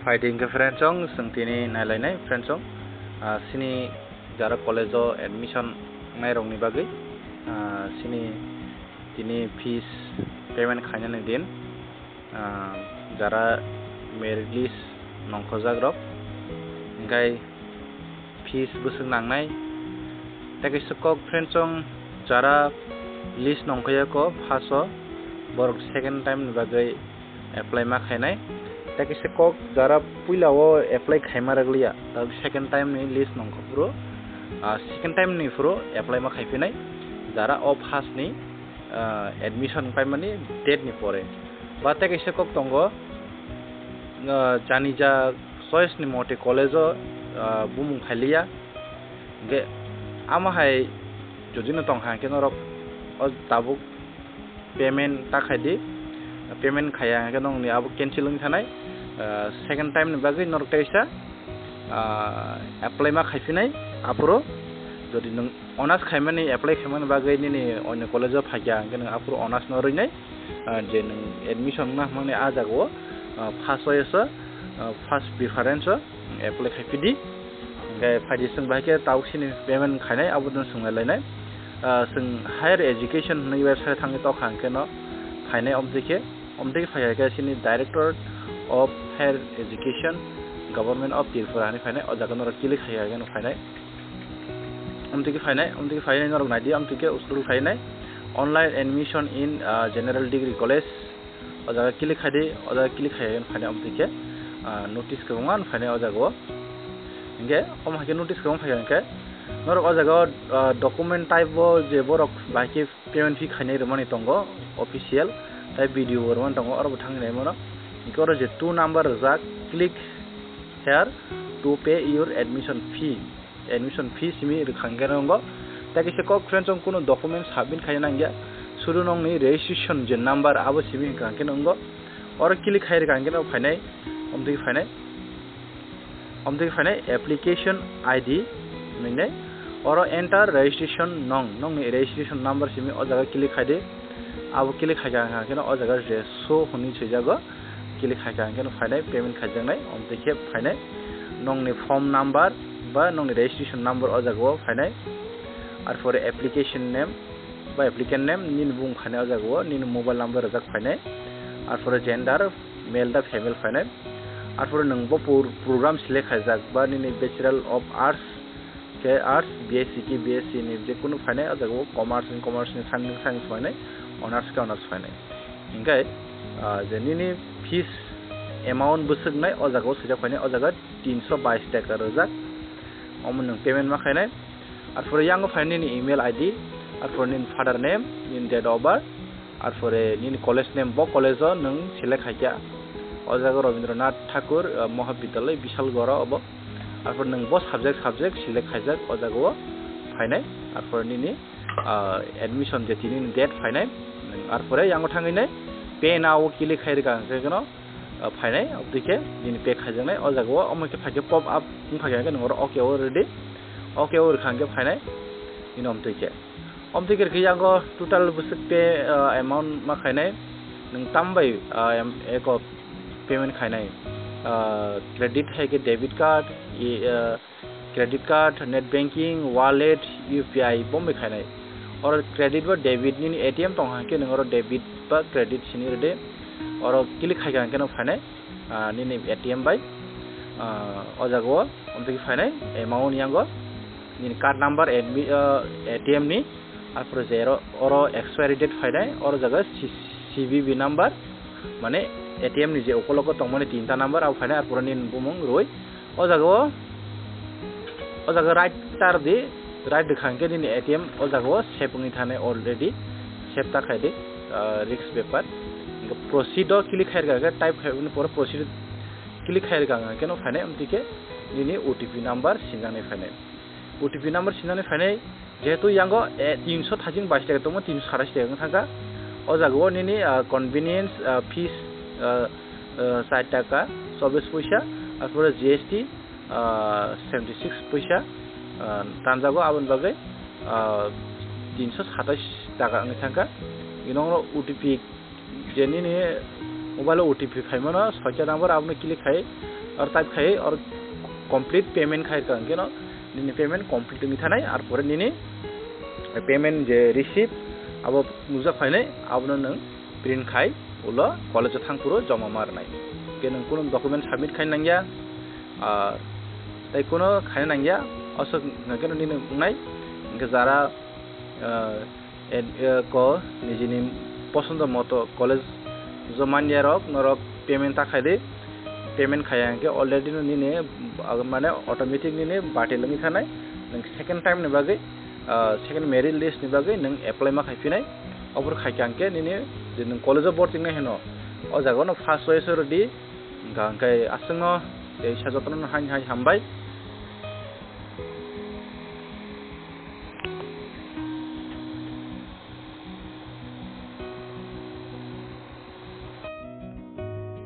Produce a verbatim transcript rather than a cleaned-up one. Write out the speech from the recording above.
Phaidi hwnkhe friends chong, chwng tini nailainai friends chong, ah, chini jara college o admission nairokni bagwi, ah, chini tini fees payment khainani din, ah, jara merit list nongkhojak rok, hwnkhe fees bwswk nangnai. Tei kaisa kok friends chong, jara list nongkhojak o first o, borok second time ni bagwi apply ma khainai. Tei kaisa kok jara puila o apply khaima rwgliya, tabuk second time ni list nongkha phuru, ah, second time ni phuru apply ma khaiphinai, jara o first ni, ah, admission paimani date ni pore. Ba tei kaisa kok tongo, ah, janija choice ni mote college o, ah, bumung khailiya. Hwnkhe amo hai jodi no tong kha hwnkhe norok o tabuk payment ta khaidi, payment khaiya hwnkhe nongni abo cancel wng thanai, ah, second time ni bagwi norok teisa, ah, apply ma khaiphinai aphuru. Jodi nwng honours khaimani, apply khaimani bagwi nini onyo college o phaikha hwnkhe nwng aphuru honours no rwinai, ah, je nwng admission wngna hwnmani ah jagao, ah, first choice o, ah, first preference o apply khaipidi. Hwnkhe phaidi chwng bahai khe tabuk sini payment khainai, abo no chwng nailainai. Ah, chwng higher education hwnwi website thangwi tokha hwnkhe no phainai, omtwi khe, omtwi khe phai khe sini Directorate of Higher Education, Government of Tripura hinwi phainai, o jaga norok click khai khe no phainai. Omtwi khe phainai, omtwi khe phainai norok naidi, omtwi khe scroll khainai, online admission in, ah, General Degree College, o jaga click khaidi, o jaga click khai khe phainai, omtwi khe, ah, notice kwbangma phainai o jaga o. Hwnkhe omo hai khe notice kwbangma phai kha hwnkhe norok o jaga o, ah, document type o je borok bahai khe payment fee khainai rwmani tongo official, tei video bo rwmani tongo, oro bo thangwi naimano. Hwnkhe oro je two number rijak, click here to pay your admission fee. Admission fee simi rwkha hwnkhe nongo. Tei kaisa kok friends chong kuno document submit khaina nangya. Sudu nongni registration je number abo simi rwkha hwnkhe nongo. Oro click khai rwkha hwnkhe no phainai, omtwi phainai. Omtwi phainai application I D hinwi nai. Oro enter registration nong, nongni registration number simi o jaga click khaidi. Abo click khaikha hwnkhe no o jaga je show hinwi swijago. Click khaikha hwnkhe no phainai payment khaijaknai, omtwi khe phainai nongni form number ba nongni registration number o jaga o phainai. Arpore application name ba applicant name nini bumung phainai o jaga o, nini mobile number rijak phainai. Arpore gender, male da female phainai. Arpore nwng bo pro-, program select khaijak ba nini Bachelor of Arts khe Arts, B S C khe B S C ni je kunu phainai, o jaga o Commerce ni Commerce ni, Science ni Science phainai, Honours khe Honours phainai. Hinkhe, ah, je nini fees amount bwswknai o jaga o swijak phainai, o jaga tinso bais taka rwjak, omo nwng payment ma khainai. Arpore yango phainai nini email I D, arpore nini father name, nini date of birth, arpore nini college name, bo college o nwng select khaikha. O jaga Rabindranath Thakur, ah, Mahavidyalaya, Bishalgarh obo. Arpore nwng bo subject, subject select khaijak, o jaga o phainai. Arpore nini, ah, admission je tini ni date phainai. Arpore yango thangwi nai pay now o click khai rwkha hwnkhe no, ah, phainai, obtwi khe nini pay khaijaknai. O jaga o omo khe phaikhe pop up wng phaikha hwnkhe nwng oro okay o rwdi. Okay o rwkha hwnkhe phainai, nini omtwi khe. Omtwi khe rwkhe yango total bwswk pay, ah, amount ma khainai, nwng tam bai, ah, em, eko payment khainai, ah, credit hai khe debit card, i, ah, credit card, net banking, wallet, U P I bo bai khainai. Oro credit ba debit nini A T M tong kha hwnkhe nwng oro debit ba credit sini rwdi. Oro click khaikha hwnkhe no phainai, ah, nini A T M bai, ah, o jaga o omtwi khe phainai amount yango nini card number admi-, ah, A T M ni, arpore je oro, oro expiry date phainai, oro jaga C-, C V V number, mane A T M ni je ukologo tongmani tinta number abo phainai, arpore nini bumung rwi. O jaga o, o jaga right tar di, right rwkha hwnkhe nini A T M o jaga o save wngwi thanai already, save ta khai di, ah, risk bepar. Hwnkhe proceed o click khai rwkha hwnkhe type khai bini pore proceed click khai rwkha hwnkhe no phainai, omtwi khe nini O T P number sinjaknai phainai. O T P number sinjaknai phainai, jehetu yango, eh, tinso thaching bais taka tongmo, tinso satais taka wng thangkha. O jaga o nini, ah, convenience, ah, fees, ah, ah, char taka chobbish poisa, arpore G S T, ah, seventy six poisa, ah, tanjago, aboni bagwi, ah, tinso satais taka wngwi thangkha. Bini ulo O T P je nini mobile o O T P phaimano soita number, abono click khai, Or type khai or complete payment khai ka hwnkhe no nini payment complete wngwi thanai, ar pore nini payment je receipt abo nukjak phainai, abono nwng print khai ulo college o thang phuru joma ma rwnai. Hwnkhe nwng kunu document submit khai nangya, ah, tei kunu khai nangya, aswk hwnkhe no nini wngnai. Hwnkhe jara, ah, en-, eh, ko nijini posondo moto college o manya rok norok payment ta khai di, payment khaya hwnkhe already no nini, ah, mane automatic nini batil wngwi thanai, nwng second time ni bagwi, ah, second merit list ni bagwi nwng apply ma khai phinai. Obor khai kha hwnkhe nini je nwng college o borti wngnai hino, o jaga no first choice o rw di, hwnkha hwnkhe aswkno tei sa jotono hai hai hambai.